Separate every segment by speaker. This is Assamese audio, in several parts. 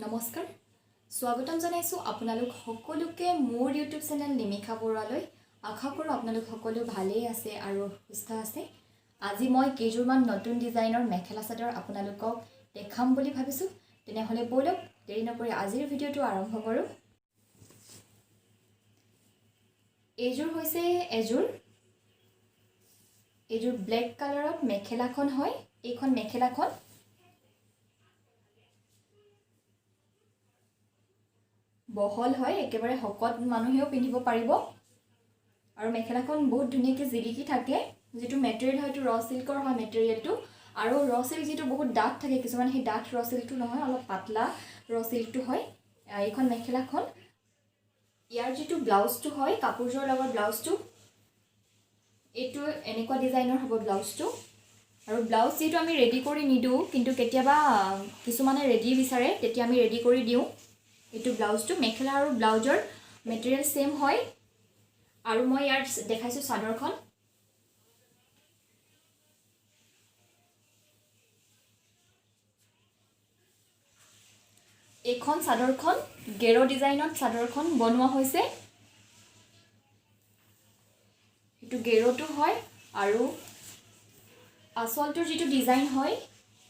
Speaker 1: নমস্কাৰ, স্বাগতম জনাইছোঁ আপোনালোক সকলোকে মোৰ ইউটিউব চেনেল নিমিষা বৰুৱালৈ। আশা কৰোঁ আপোনালোক সকলো ভালেই আছে আৰু সুস্থ আছে। আজি মই কেইযোৰমান নতুন ডিজাইনৰ মেখেলা চাদৰ আপোনালোকক দেখাম বুলি ভাবিছোঁ। তেনেহ'লে ব'লক, দেৰি নকৰি আজিৰ ভিডিঅ'টো আৰম্ভ কৰোঁ। এইযোৰ হৈছে এযোৰ, এইযোৰ ব্লেক কালাৰত মেখেলাখন হয়। এইখন মেখেলাখন বহল হয়, একেবাৰে শকত মানুহেও পিন্ধিব পাৰিব। আৰু মেখেলাখন বহুত ধুনীয়াকৈ জিলিকি থাকে। যিটো মেটেৰিয়েল হয়, এইটো ৰ চিল্কৰ হয় মেটেৰিয়েলটো। আৰু ৰ চিল্ক যিটো বহুত ডাঠ থাকে কিছুমান, সেই ডাঠ ৰ চিল্কটো নহয়, অলপ পাতলা ৰ চিল্কটো হয় এইখন মেখেলাখন। ইয়াৰ যিটো ব্লাউজটো হয়, কাপোৰযোৰৰ লগত ব্লাউজটো এইটো এনেকুৱা ডিজাইনৰ হ'ব ব্লাউজটো। আৰু ব্লাউজ যিটো আমি ৰেডি কৰি নিদিওঁ, কিন্তু কেতিয়াবা কিছুমানে ৰেডি বিচাৰে, তেতিয়া আমি ৰেডি কৰি দিওঁ। এইটো ব্লাউজটো, মেখেলা আৰু ব্লাউজৰ মেটেৰিয়েল ছেইম হয়। আৰু মই ইয়াৰ দেখাইছোঁ চাদৰখন। এইখন চাদৰখন গেৰ ডিজাইনত চাদৰখন বনোৱা হৈছে। সেইটো গেৰটো হয়। আৰু আচলটোৰ যিটো ডিজাইন হয়,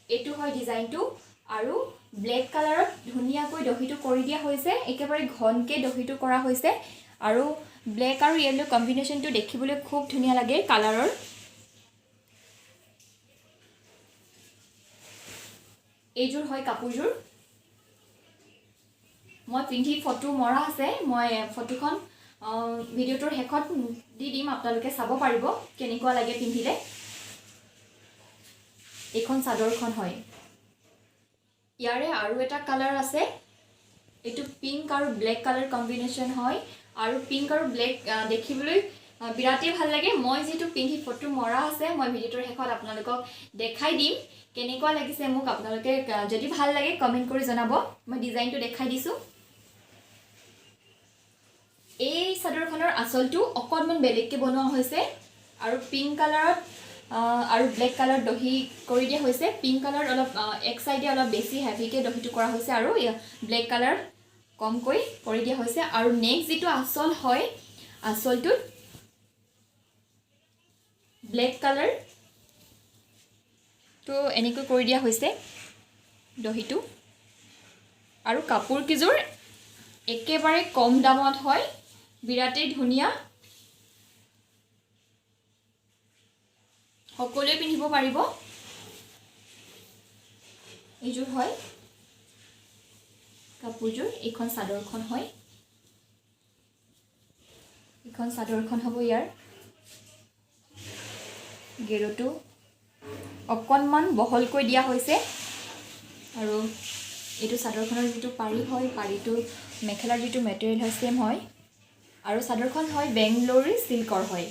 Speaker 1: এইটো হয় ডিজাইনটো। আৰু ব্লেক কালাৰত ধুনীয়াকৈ দহিটো কৰি দিয়া হৈছে, একেবাৰে ঘনকৈ দহিটো কৰা হৈছে। আৰু ব্লেক আৰু য়েল্ল' কম্বিনেশ্যনটো দেখিবলৈ খুব ধুনীয়া লাগে কালাৰৰ। এইযোৰ হয় কাপোৰযোৰ। মই পিন্ধি ফটো মৰা আছে, মই ফটোখন ভিডিঅ'টোৰ শেষত দি দিম, আপোনালোকে চাব পাৰিব কেনেকুৱা লাগে পিন্ধিলে। এইখন চাদৰখন হয়। ইয়াৰে আৰু এটা কালাৰ আছে, এইটো পিংক আৰু ব্লেক কালাৰ কম্বিনেশ্যন হয়। আৰু পিংক আৰু ব্লেক দেখিবলৈ বিৰাটেই ভাল লাগে। মই যিটো পিন্ধি ফটো মৰা আছে, মই ভিডিঅ'টোৰ শেষত আপোনালোকক দেখাই দিম কেনেকুৱা লাগিছে মোক। আপোনালোকে যদি ভাল লাগে কমেণ্ট কৰি জনাব। মই ডিজাইনটো দেখাই দিছোঁ। এই চাদৰখনৰ আচলটো অকণমান বেলেগকৈ বনোৱা হৈছে। আৰু পিংক কালাৰত আৰু ব্লেক কালাৰত দহি কৰি দিয়া হৈছে। পিংক কালাৰত অলপ এক চাইডে অলপ বেছি হেভিকৈ দহিটো কৰা হৈছে আৰু ব্লেক কালাৰত কমকৈ কৰি দিয়া হৈছে। আৰু নেক্সট যিটো আচল হয়, আচলটোত ব্লেক কালাৰটো এনেকৈ কৰি দিয়া হৈছে দহিটো। আৰু কাপোৰকেইযোৰ একেবাৰে কম দামত হয়, বিৰাটেই ধুনীয়া, সকলোৱে পিন্ধিব পাৰিব। এইযোৰ হয় কাপোৰযোৰ। এইখন চাদৰখন হয়, এইখন চাদৰখন হ'ব। ইয়াৰ গেৰটো অকণমান বহলকৈ দিয়া হৈছে। আৰু এইটো চাদৰখনৰ যিটো পাৰি হয়, পাৰিটো মেখেলাৰ যিটো মেটেৰিয়েল হয় ছেইম হয়। আৰু চাদৰখন হয় বেংগলৰী চিল্কৰ হয়।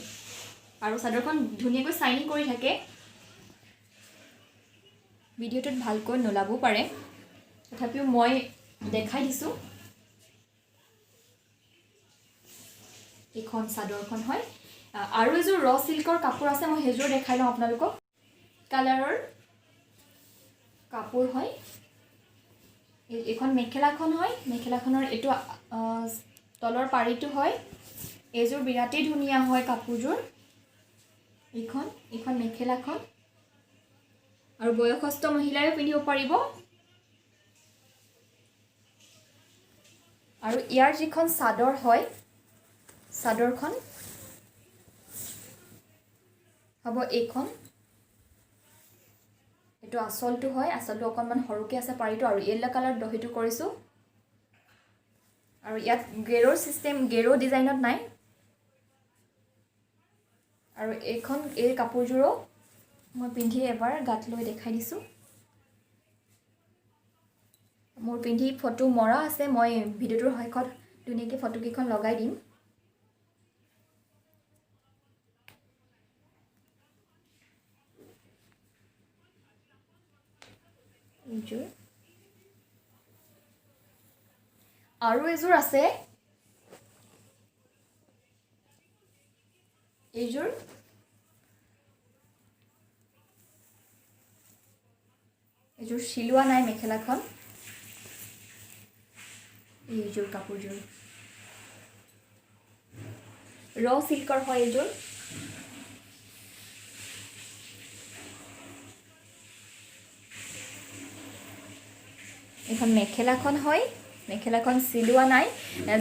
Speaker 1: আৰু চাদৰখন ধুনীয়াকৈ চাইনিং কৰি থাকে। ভিডিঅ'টোত ভালকৈ নোলাবও পাৰে, তথাপিও মই দেখাই দিছোঁ। এইখন চাদৰখন হয়। আৰু এযোৰ ৰ চিল্কৰ কাপোৰ আছে, মই সেইযোৰ দেখাই লওঁ আপোনালোকক। কালাৰৰ কাপোৰ হয়। এইখন মেখেলাখন হয়, মেখেলাখনৰ এইটো তলৰ পাৰিটো হয়। এইযোৰ বিৰাটেই ধুনীয়া হয় কাপোৰযোৰ। এইখন মেখেলাখন আৰু বয়সস্থ মহিলাইও পিন্ধিব পাৰিব। আৰু ইয়াৰ যিখন চাদৰ হয়, চাদৰখন হ'ব এইখন। এইটো আচলটো হয়, আচলটো অকণমান সৰুকৈ আছে পাৰিটো। আৰু য়েল্ল' কালাৰ দহিটো কৰিছোঁ। আৰু ইয়াত গেৰৰ ছিষ্টেম, গেৰ ডিজাইনত নাই। আৰু এইখন এই কাপোৰযোৰো মই পিন্ধি এবাৰ গাত লৈ দেখাই দিছোঁ। মোৰ পিন্ধি ফটো মৰা আছে, মই ভিডিঅ'টোৰ শেষত ধুনীয়াকৈ ফটোকেইখন লগাই দিম। এইযোৰ আৰু এযোৰ আছে, এইযোৰ এইযোৰ চিলোৱা নাই মেখেলাখন। এইযোৰ কাপোৰযোৰ ৰ চিল্কৰ হয় এইযোৰ। এইখন মেখেলাখন হয়, মেখেলাখন চিলোৱা নাই।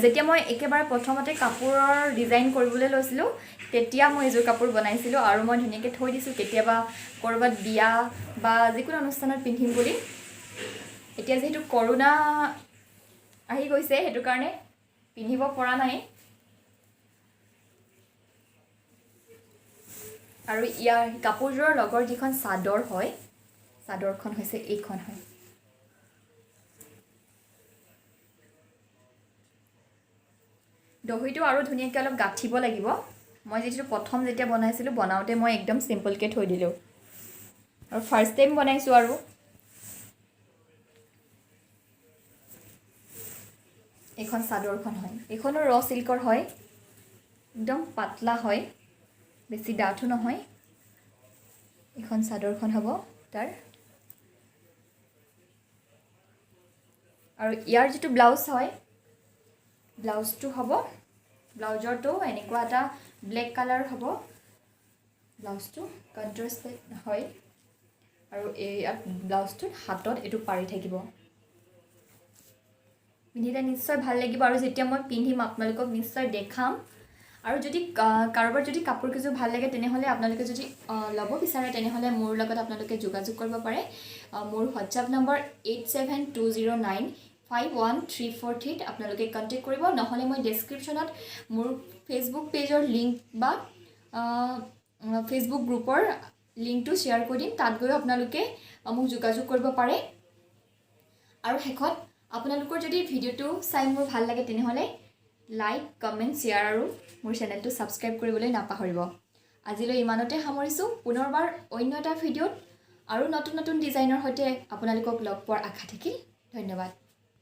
Speaker 1: যেতিয়া মই একেবাৰে প্ৰথমতে কাপোৰৰ ডিজাইন কৰিবলৈ লৈছিলোঁ তেতিয়া মই এইযোৰ কাপোৰ বনাইছিলোঁ আৰু মই ধুনীয়াকৈ থৈ দিছোঁ, কেতিয়াবা ক'ৰবাত বিয়া বা যিকোনো অনুষ্ঠানত পিন্ধিম বুলি। এতিয়া যিহেতু কৰোণা আহি গৈছে সেইটো কাৰণে পিন্ধিব পৰা নাই। আৰু ইয়াৰ কাপোৰযোৰৰ লগৰ যিখন চাদৰ হয়, চাদৰখন হৈছে এইখন হয়। দহিটো আৰু ধুনীয়াকৈ অলপ গাঁঠিব লাগিব। মই যিটো প্ৰথম যেতিয়া বনাইছিলোঁ, বনাওঁতে মই একদম চিম্পলকৈ থৈ দিলোঁ আৰু ফাৰ্ষ্ট টাইম বনাইছোঁ। আৰু এইখন চাদৰখন হয়, এইখনো ৰ চিল্কৰ হয়, একদম পাতলা হয়, বেছি ডাঠো নহয়। এইখন চাদৰখন হ'ব তাৰ। আৰু ইয়াৰ যিটো ব্লাউজ হয়, ব্লাউজটো হ'ব, ব্লাউজৰটো এনেকুৱা এটা ব্লেক কালাৰ হ'ব, ব্লাউজটো কণ্ট্ৰাষ্ট হয়। আৰু এই ব্লাউজটোত হাতত এইটো পাৰি থাকিব। পিন্ধিলে নিশ্চয় ভাল লাগিব। আৰু যেতিয়া মই পিন্ধিম আপোনালোকক নিশ্চয় দেখাম। আৰু যদি কাৰোবাৰ যদি কাপোৰ কেইযোৰ ভাল লাগে তেনেহ'লে আপোনালোকে যদি ল'ব বিচাৰে তেনেহ'লে মোৰ লগত আপোনালোকে যোগাযোগ কৰিব পাৰে। মোৰ হোৱাটছআপ নম্বৰ 8720951343ত আপোনালোকে কণ্টেক্ট কৰিব। নহ'লে মই ডেছক্ৰিপশ্যনত মোৰ ফেচবুক পেজৰ লিংক বা ফেচবুক গ্ৰুপৰ লিংকটো শ্বেয়াৰ কৰি দিম, তাত গৈও আপোনালোকে মোক যোগাযোগ কৰিব পাৰে। আৰু শেষত আপোনালোকৰ যদি ভিডিঅ'টো চাই মোৰ ভাল লাগে তেনেহ'লে লাইক, কমেণ্ট, শ্বেয়াৰ আৰু মোৰ চেনেলটো ছাবস্ক্ৰাইব কৰিবলৈ নাপাহৰিব। আজিলৈ ইমানতে সামৰিছোঁ। পুনৰবাৰ অন্য এটা ভিডিঅ'ত আৰু নতুন নতুন ডিজাইনৰ সৈতে আপোনালোকক লগ পোৱাৰ আশা থাকিল। ধন্যবাদ।